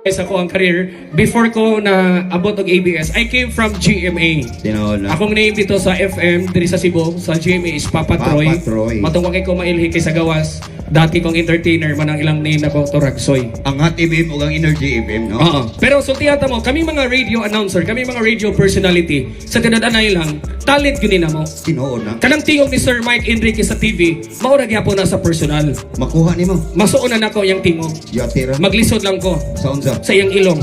Sa ko ang career, before ko na abot og ABS, I came from GMA. Tinuod na. Akong name dito sa FM, diri sa Cebu, sa GMA is Papa Troy. Papa Troy. Matungwa kay ko mailhi kay sa gawas, dati kong entertainer man ang ilang name na ko Toragsoy. Ang Hot FM ug ang Energy FM, no? Oo. Pero sultihan ta mo, kami mga radio announcer, kami mga radio personality, sa tinud-anay lang, talent gyud ni namo. Tinuod na. Kanang tingog ni Sir Mike Enriquez sa TV, mao ra gyapon na sa personal. Makuha nimo. Masuon na nako iyang tingog. Yatira. Maglisod lang ko Sa unsa? sa iyang ilong.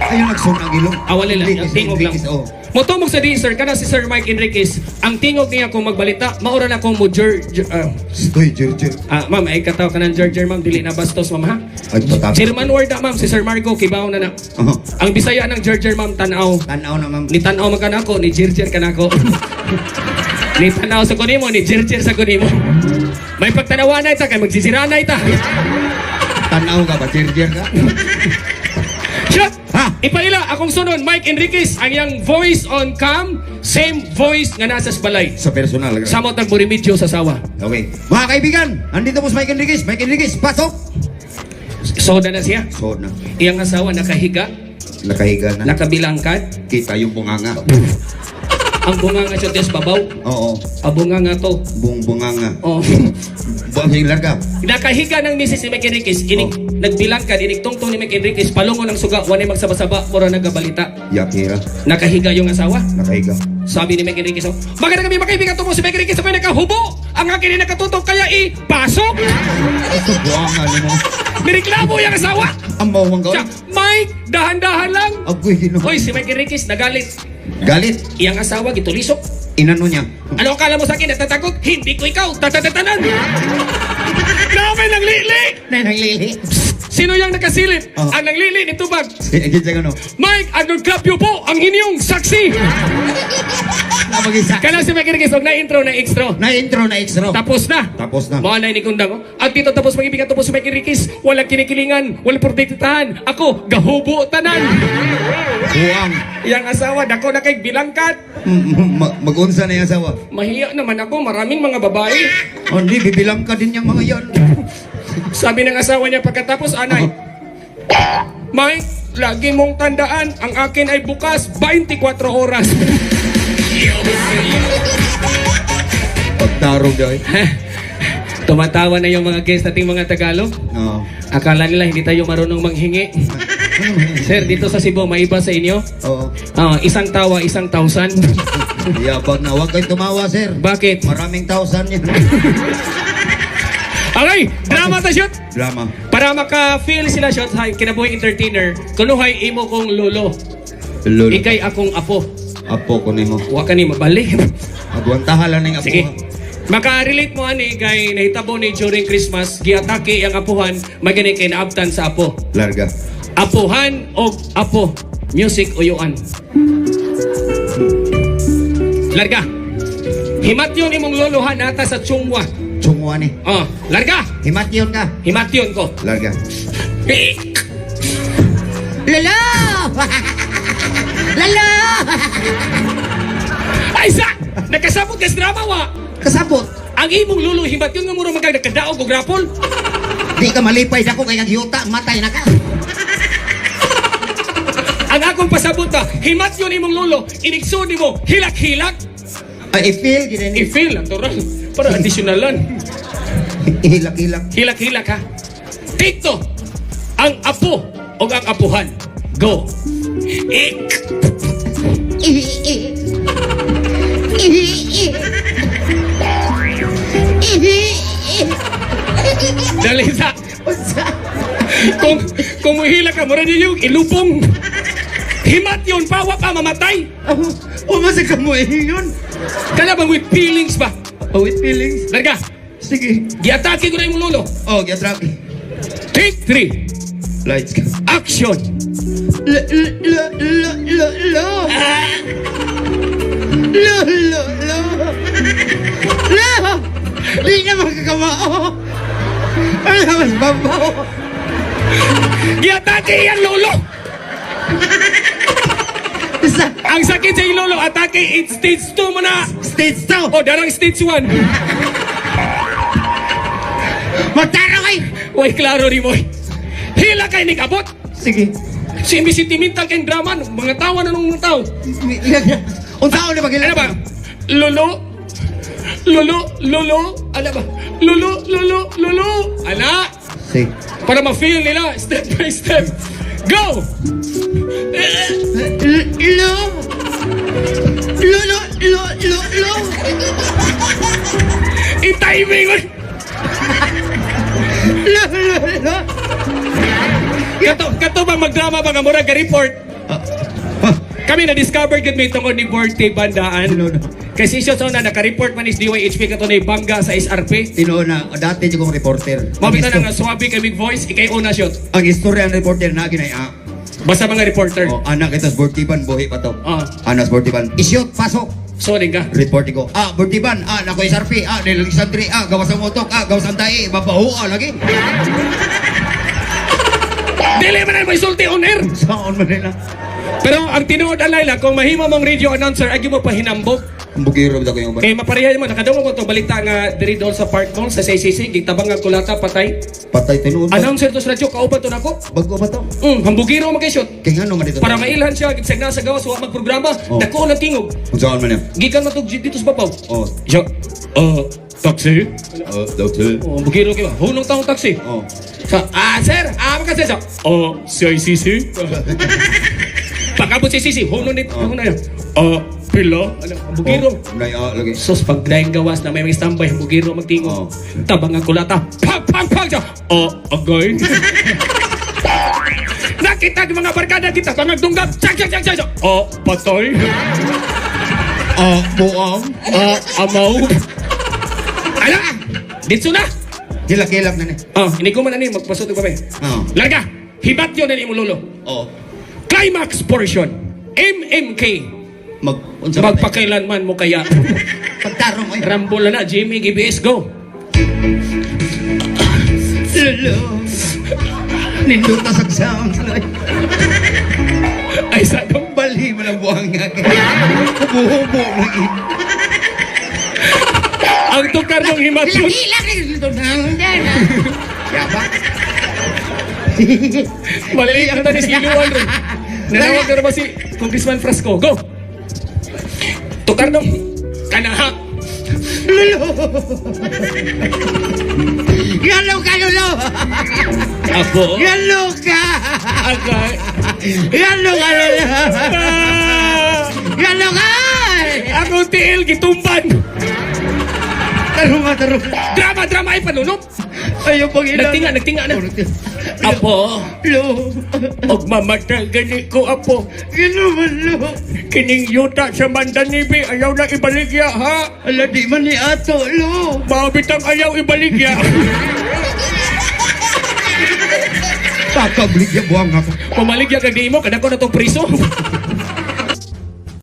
Ayun nagsun ang ilong. Awali lang, ang Enriquez, tingog lang. Enriquez, oh. Motumog sa di, sir, kana si Sir Mike Enriquez, ang tingog niya kung magbalita, maura na kung mo Stoy, jir, jir. Ma'am, ay kataw ka ng Gerger, ma'am, dili na bastos, ma'am, ha? Ay, patapos. German word na, ma'am, si Sir Marco, kibaw na na. Oh. Ang Bisaya ng Gerger, ma'am, tanaw. Tanaw na, ma'am. Ni tanaw man kanako, ni Gerger kanako. Ni tanaw sa kunimo, ni Gerger sa kunimo. May pagtanawa na ita, kay magsisira na ita. Tanaw ka ba? Jir, jir ka? Shut! Ha? Ipaila, akong sunod, Mike Enriquez, ang iyang voice on cam, same voice nga nasa sa balay. Sa personal. Samot ang burimidyo sa sawa. Okay. Mga kaibigan, andito po si Mike Enriquez. Mike Enriquez, pasok! Soda na siya. So na. Iyang asawa nakahiga, Nakahiga na. nakabilangkad. Kita yung bunganga. Ang bunga nga siya tes babaw. Oo. Ang bunga nga to. Buong bunganga. Oh. Buong larga. Nakahiga ng misis ni Mike Enriquez, inig, nagbilangkad, inig tungtong ni Mike Enriquez, palungo ng suga, wanay magsabasaba, mura nagabalita. Yakira. Nakahiga yung asawa. Nakahiga. Sabi ni Mike Enriquez, oh, "Maganda kami makaibigan to mo si Mike Enriquez, ako'y nakahubo. Ang akin ay nakatutok, kaya ipasok." Ito buanga nimo. Nireklamo yung asawa. Ang bawang Siya, ka. "Mike, dahan-dahan lang." Agoy ginoo. Hoy, si Mike Enriquez nagalit. Galit. Iyang asawa gitulisok. Inano niya. "Ano akala mo sa akin? Natatakot? Hindi ko ikaw. Tatatatanan!" Grabe, nanglili! Nananglili. Sino yung nakasilip? Oh. Ang nanglili ni Tubag. Sige, ano? "Mike, Arnold Clapio po ang inyong saksi." Napag-isa. Kana si Mike Enriquez, og na-intro na extra. Na-intro na extra. Tapos na. Tapos na. Mga na kundang. Oh. At dito tapos mag-ibigan tapos si Mike Enriquez. Walang kinikilingan, walang protektahan. Ako, gahubo tanan. Buang. Yang asawa, dako na kay bilangkat. Mag-unsa na yung asawa. Mahiya naman ako, maraming mga babae. Oh, hindi, bibilang ka din yung mga yan. Sabi ng asawa niya pagkatapos, anay, "Mike, lagi mong tandaan, ang akin ay bukas 24 oras." Pagtarong daw eh. Tumatawa na yung mga guests nating mga Tagalog. Oo. Akala nila hindi tayo marunong manghingi. Sir, dito sa Cebu, may iba sa inyo? Oo. Ah, isang tawa, isang thousand. Yabang na. Huwag kayong tumawa, sir. Bakit? Maraming thousand yan. Okay, drama ta shoot! Drama. Para maka-feel sila shot, hay, kinabuhi entertainer, kunuhay imo kong lolo. Lolo. Ikay akong apo. Apo ko nimo. Wa ka ni mabalik. Agwantahan lang ning apo. Sige. Maka-relate mo ani kay nahitabo ni during Christmas, giatake ang apuhan, magani kay naabtan sa apo. Larga. Apuhan og apo. Music uyuan. Larga. Himatyon imong lolohan nata sa Chungwa. Chungwa ni. Oh, larga. Himatyon ka. Himatyon ko. Larga. Eh, Lolo! Lolo! Ay sa! Nakasabot ka sa drama wa. Kasabot. Ang imong lolo himatyon nga mura magkag nakadaog og grapol. Di ka malipay dako kay kagyuta, matay na ka. Ang akong pasabot ta, himatyon imong lolo, inigsoon nimo hilak-hilak. Ay, i-feel gid ni. I-feel ang turan para additionalan. Hilak-hilak. Hilak-hilak ha. Tito, ang apo o ang apuhan. Go. Ik. Dali sa. Kung muhila ka, mura niyo yung ilubong. Himat yun, pawa pa, mamatay. Umasa ka mo eh yun. Kana bang with feelings ba? Oh, with feelings. Larga, Sige. giatake ko na yung lolo. Oh, giatraki. Take three. Lights ka. Action. La la la la la. La la la. La! Di na makakamao. Ay, mas babaw. Giatake yan, lolo. Sa Ang sakit sa iyong lolo, atake in stage 2 mo na. stage 2. O, darang stage 1. Magtaro kay! Uy, klaro ni Moy. Hila kay ni kabot. Sige. Si imbis sentimental kay drama, mga tawa na nung mga tao. Unsaon ni pag Ano ba? Lolo? Lolo? Lolo? Ano ba? Lolo? Lolo? Lolo? Ana! Sige. Para ma-feel nila, step by step. Go! Lo. Lo, lo, lo, lo, lo. I-timing mo! Lo, lo, lo. Kato ba magdrama ba nga mura ga-report? Kami na-discover gud may tungod ni Borte Bandaan. Tinuod. Kasi siya sa una, naka-report man is DYHP kato na bangga sa SRP. Tinuod na, dati jud kong reporter. Mabita na nga swabe kay big voice, ikay una shot. Ang istorya ang reporter na ginay ah. Basta mga reporter. Oh, anak ito sa Bortiban, buhi pa to. Ah. Anak sa Bortiban. Isyot, pasok. Sorry ka. Report ko. Ah, Bortiban, ah, nako SRP, ah, Alexandri, ah, gawas ang utok, ah, gawas ang tae, babaho, ah, lagi. Dili man ay may sulti on air. Saan man nila? Pero ang tinuod alay lang, kung mahimo mong radio announcer, agi mo pahinambok. Ang bugiro ba ko yung Kay mapareha mo, nakadungog mo itong balita nga diri doon sa Park Mall, sa CCC, gitabang nga kulata, patay. Patay tinuod ba? Announcer to sa radyo, kauban to nako. Bago ba to? Hambugiro man kay shoot. Kaya nga naman dito. Para mailhan siya, gigsag na sa gawas, wa magprograma, Oh. dako ng tingog. Kung saan man yan? Gikan man to dito sa babaw. Oh. Siya, taxi? Oh, doctor. Oh, bugiro kayo. Hunong taong taxi. Oh. Sa, sir, makasir siya. Oh, CICC? Pagkabot si CICC, hunong ni, Oh. hunong na yun. Pila? Ano, bugiro. Oh, nay, ah, lagi. Sus, pag daing gawas na may mga standby, bugiro magtingo. Oh. Tabang ang kulata. Pang, pang, pang! Siya, oh, agay. Nakita ng mga barkada kita, pangagdunggap. Tsak, tsak, tsak, tsak, tsak. Oh, patay. Ah, buang. Ah, amaw. Ala! Dito na! Kilak-kilak na ni. Oh, ini ko man ani magpasot og kamay. Oh. Larga! Hibat yun na ni imong lolo. Oh. Climax portion. MMK. Mag, unsa ba? Magpakailanman mo kaya. Pagtarong ay. Rambola na, Jimmy, GBS, go. Lolo. Nindot na sa sound. Ay, sa dong. Bali man ang buang nga. Hubo-hubo lagi. Ang tukar ng himat yun. Yaba. Mali ang tanis iluan ron. Nanawag na ba si Congressman Frasco? Go! Tukar dong. Kanaha. Lolo. Galo ka, lolo. Ako. Galo ka. Agay. Galo ka, lolo. Ah! Galo ka. Ako tiil gitumban. Tarong nga, tarong. Drama, drama ay panunop. Ayaw pang ina. Nagtinga, nagtinga na. Apo, Lo. og mamatay gani ko apo. Galo man, lo. Kining yuta sa Mandanibi ayaw na ibaligya ha. Ala, di man ni ato, lo. Mabitang ayaw ibaligya. Kakablig ya buang ako. Pamaligya kag di mo kada ko na tong priso.